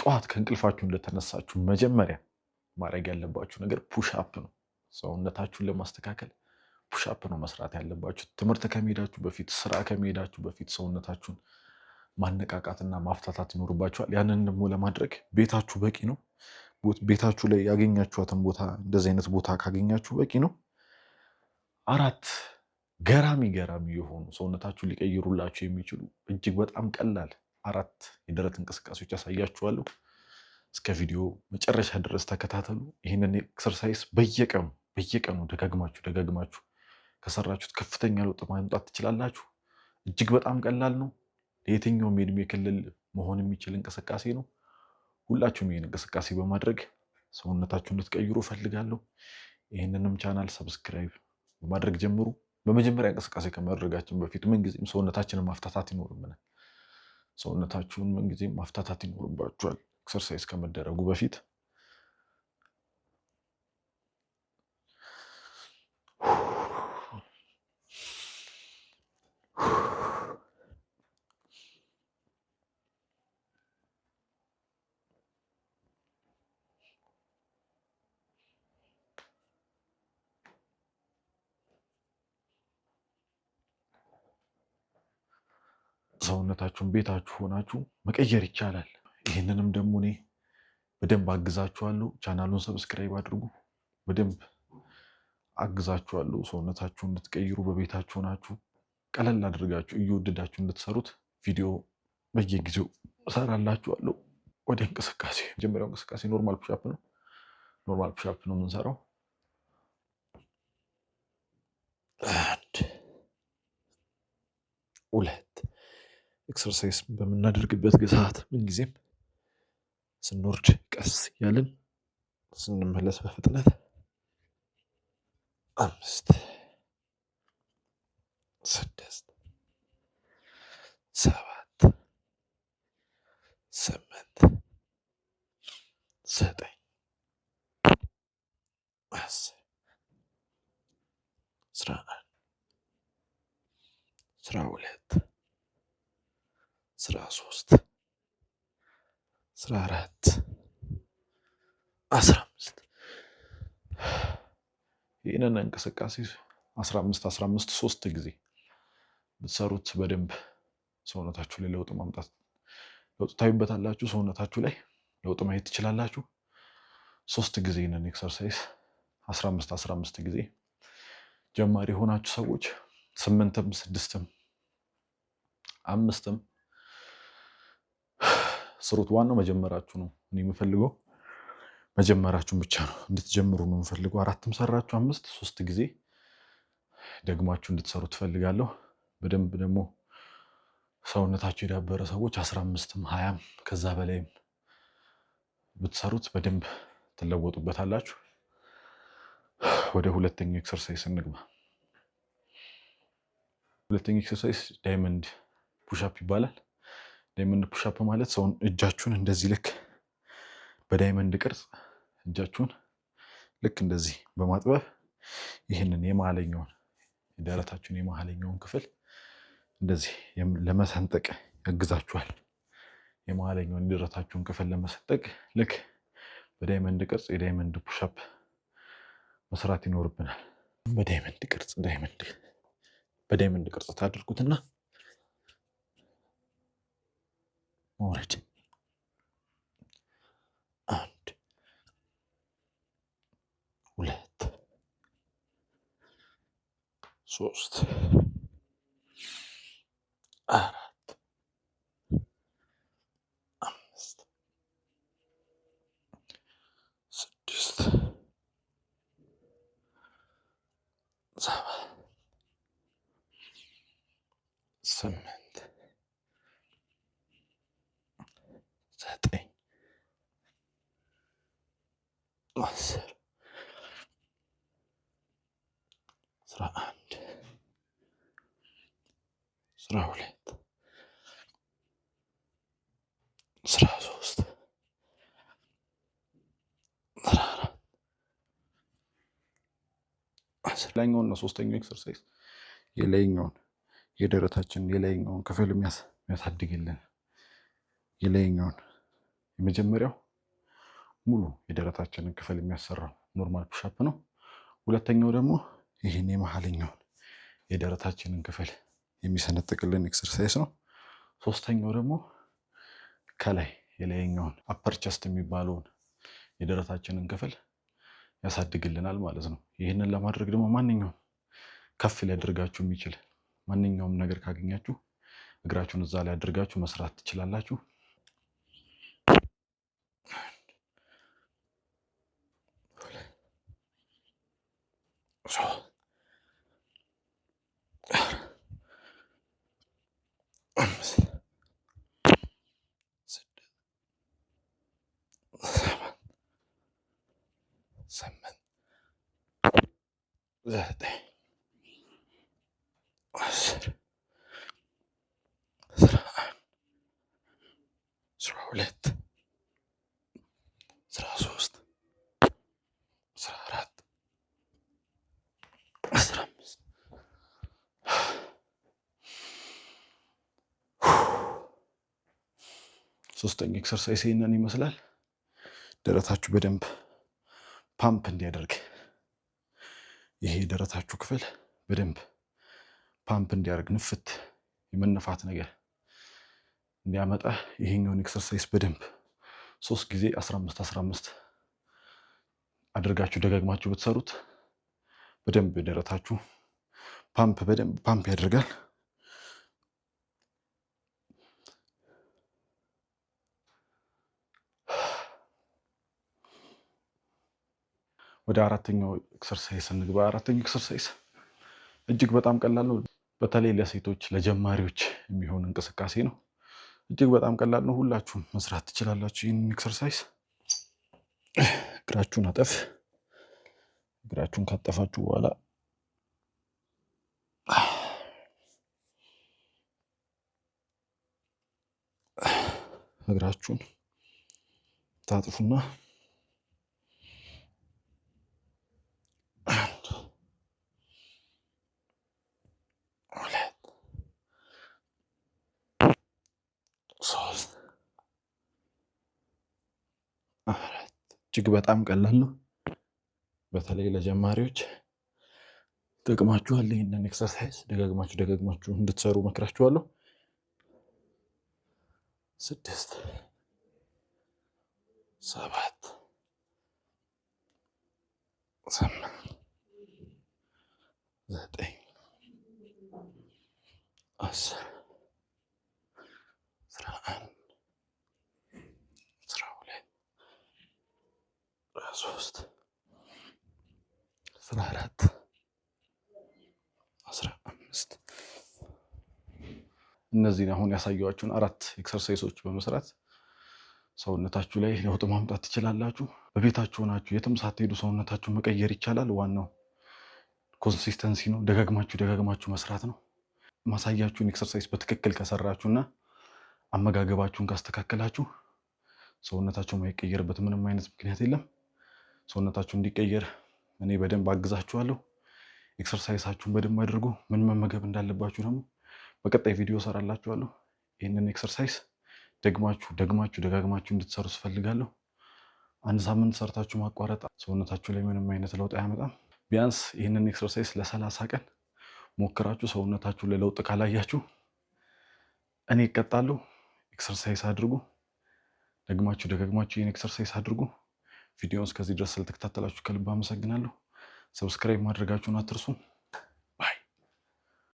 ጠዋት ከእንቅልፋችሁ እንደተነሳችሁ መጀመሪያ ማድረግ ያለባችሁ ነገር push up ነው። ሰውነታችሁን ለማስተካከል push up ነው መስራት ያለባችሁ። ትምህርት ከመሄዳችሁ በፊት፣ ስራ ከመሄዳችሁ በፊት ሰውነታችሁን ማነቃቃትና ማፍታታት ይኖርባችኋል። ያንን ደግሞ ለማድረግ ቤታችሁ በቂ ነው። ቤታችሁ ላይ ያገኛችኋትን ቦታ፣ እንደዚህ አይነት ቦታ ካገኛችሁ በቂ ነው። አራት ገራሚ ገራሚ የሆኑ ሰውነታችሁን ሊቀይሩላችሁ የሚችሉ እጅግ በጣም ቀላል አራት የደረት እንቅስቃሴዎች ያሳያችኋለሁ። እስከ ቪዲዮ መጨረሻ ድረስ ተከታተሉ። ይህንን exercise በየቀኑ በየቀኑ ደጋግማችሁ ደጋግማችሁ ከሰራችሁት ከፍተኛ ለውጥ ማምጣት ትችላላችሁ። እጅግ በጣም ቀላል ነው። ለየትኛውም የእድሜ ክልል መሆን የሚችል እንቅስቃሴ ነው። ሁላችሁም ይህን እንቅስቃሴ በማድረግ ሰውነታችሁን እንድትቀይሩ እፈልጋለሁ። ይህንንም channel subscribe በማድረግ ጀምሩ። በመጀመሪያ እንቅስቃሴ ከማድረጋችን በፊት ምንጊዜም ሰውነታችንን ማፍታታት ይኖርብናል። ሰውነታችሁን ምንጊዜም ማፍታታት ይኖርባችኋል። Exercise ከመደረጉ በፊት። ሰውነታችሁን ቤታችሁ ሆናችሁ መቀየር ይቻላል። ይህንንም ደግሞ እኔ በደንብ አግዛችኋለሁ። ቻናሉን subscribe አድርጉ። በደንብ አግዛችኋለሁ። ሰውነታችሁን እንድትቀይሩ በቤታችሁ ሆናችሁ ቀለል አድርጋችሁ እየወደዳችሁ እንድትሰሩት ቪዲዮ በየጊዜው እሰራላችኋለሁ። ወደ እንቅስቃሴ፣ መጀመሪያው እንቅስቃሴ normal push up ነው። Normal push up ነው የምንሰራው። አንድ፣ ሁለት። Exercise በምናደርግበት ሰዓት ምንጊዜም ስንወርድ ቀስ እያልን፣ ስንመለስ በፍጥነት። አምስት፣ ስድስት፣ ሰባት፣ ስምንት፣ ዘጠኝ፣ 10፣ 11፣ 12፣ 13፣ 14፣ 15። ይህንን እንቅስቃሴ 15 15 ሶስት ጊዜ ብትሰሩት በደንብ ሰውነታችሁ ላይ ለውጥ ማምጣት፣ ለውጥ ታዩበታላችሁ። ሰውነታችሁ ላይ ለውጥ ማየት ትችላላችሁ። ሶስት ጊዜ ይህንን exercise 15 15 ጊዜ፣ ጀማሪ የሆናችሁ ሰዎች ስምንትም ስድስትም አምስትም ስሩት። ዋናው መጀመራችሁ ነው። እኔ የምፈልገው መጀመራችሁን ብቻ ነው፣ እንድትጀምሩ ነው የምፈልገው። አራትም ሰራችሁ አምስት፣ ሶስት ጊዜ ደግማችሁ እንድትሰሩ ትፈልጋለሁ። በደንብ ደግሞ ሰውነታችሁ የዳበረ ሰዎች 15ም 20ም ከዛ በላይም ብትሰሩት በደንብ ትለወጡበታላችሁ። ወደ ሁለተኛው exercise እንግባ። ሁለተኛው exercise diamond push up ይባላል። Diamond push up ማለት ሰውን እጃችሁን እንደዚህ ልክ በ diamond ቅርጽ እጃችሁን ልክ እንደዚህ በማጥበብ ይህንን የመሀለኛውን የደረታችሁን የመሀለኛውን ክፍል እንደዚህ ለመሰንጠቅ ያግዛችኋል። የመሀለኛውን የደረታችሁን ክፍል ለመሰንጠቅ ልክ በ diamond ቅርጽ የ diamond push up መስራት ይኖርብናል። በ diamond ቅርጽ diamond በ diamond ቅርጽ ታደርጉትና መውረድ። አንድ፣ ሁለት፣ ሶስት፣ አራት፣ አምስት፣ ስድስት፣ ሰባት፣ ስምንት፣ ዘጠኝ፣ 10፣ 11፣ 12፣ 13፣ 14፣ 10። ላይኛውን ነው። ሶስተኛው exercise የላይኛውን የደረታችን የላይኛውን ክፍል የሚያሳድግልን የላይኛውን የመጀመሪያው ሙሉ የደረታችንን ክፍል የሚያሰራው normal push up ነው። ሁለተኛው ደግሞ ይህን የመሀለኛውን የደረታችንን ክፍል የሚሰነጥቅልን exercise ነው። ሶስተኛው ደግሞ ከላይ የላይኛውን upper chest የሚባለውን የደረታችንን ክፍል ያሳድግልናል ማለት ነው። ይህንን ለማድረግ ደግሞ ማንኛውም ከፍ ሊያደርጋችሁ የሚችል ማንኛውም ነገር ካገኛችሁ እግራችሁን እዛ ላይ አድርጋችሁ መስራት ትችላላችሁ። 8, 9, 10, 11, 12, 13, 14, 15። ሶስተኛ exercise ይህንን ይመስላል። ደረታችሁ በደንብ ፓምፕ እንዲያደርግ፣ ይሄ የደረታችሁ ክፍል በደንብ ፓምፕ እንዲያደርግ፣ ንፍት የመነፋት ነገር እንዲያመጣ ይሄኛውን exercise በደንብ 3 ጊዜ 15 15 አድርጋችሁ ደጋግማችሁ ብትሰሩት በደንብ ደረታችሁ ፓምፕ በደንብ ፓምፕ ያደርጋል። ወደ አራተኛው exercise እንግባ። አራተኛው exercise እጅግ በጣም ቀላል ነው። በተለይ ለሴቶች ለጀማሪዎች የሚሆን እንቅስቃሴ ነው። እጅግ በጣም ቀላል ነው። ሁላችሁም መስራት ትችላላችሁ ይህንን exercise። እግራችሁን አጠፍ። እግራችሁን ካጠፋችሁ በኋላ እግራችሁን ታጥፉና 1, 2, 3, 4። እጅግ በጣም ቀላል ነው። በተለይ ለጀማሪዎች ይጠቅማችኋል። ይህንን exercise ደጋግማችሁ ደጋግማችሁ እንድትሰሩ መክራችኋለሁ። 6, 7, 8, 9, 10, 11, 12, 13, 14, 15። እነዚህን አሁን ያሳየኋችሁን አራት exercise ኦች በመስራት ሰውነታችሁ ላይ ለውጥ ማምጣት ትችላላችሁ። በቤታችሁ ሆናችሁ የትም ሳትሄዱ ሰውነታችሁ መቀየር ይቻላል። ዋናው consistency ነው። ደጋግማችሁ ደጋግማችሁ መስራት ነው። ማሳያችሁን exercise በትክክል ከሰራችሁና አመጋገባችሁን ካስተካከላችሁ ሰውነታችሁ የማይቀየርበት ምንም አይነት ምክንያት የለም። ሰውነታችሁ እንዲቀየር እኔ በደንብ አግዛችኋለሁ። exercise ኣችሁን በደንብ አድርጉ። ምን መመገብ እንዳለባችሁ ደግሞ በቀጣይ ቪዲዮ እሰራላችኋለሁ። ይህንን exercise ደግማችሁ ደግማችሁ ደጋግማችሁ እንድትሰሩ እፈልጋለሁ። አንድ ሳምንት ሰርታችሁ ማቋረጥ ሰውነታችሁ ላይ ምንም አይነት ለውጥ አያመጣም። ቢያንስ ይህንን exercise ለ30 ቀን ሞክራችሁ ሰውነታችሁ ላይ ለውጥ ካላያችሁ እኔ እቀጣለሁ። exercise አድርጉ። ደግማችሁ ደጋግማችሁ ይህን exercise አድርጉ። ቪዲዮውን እስከዚህ ድረስ ስለተከታተላችሁ ከልብ አመሰግናለሁ። subscribe ማድረጋችሁን አትርሱ።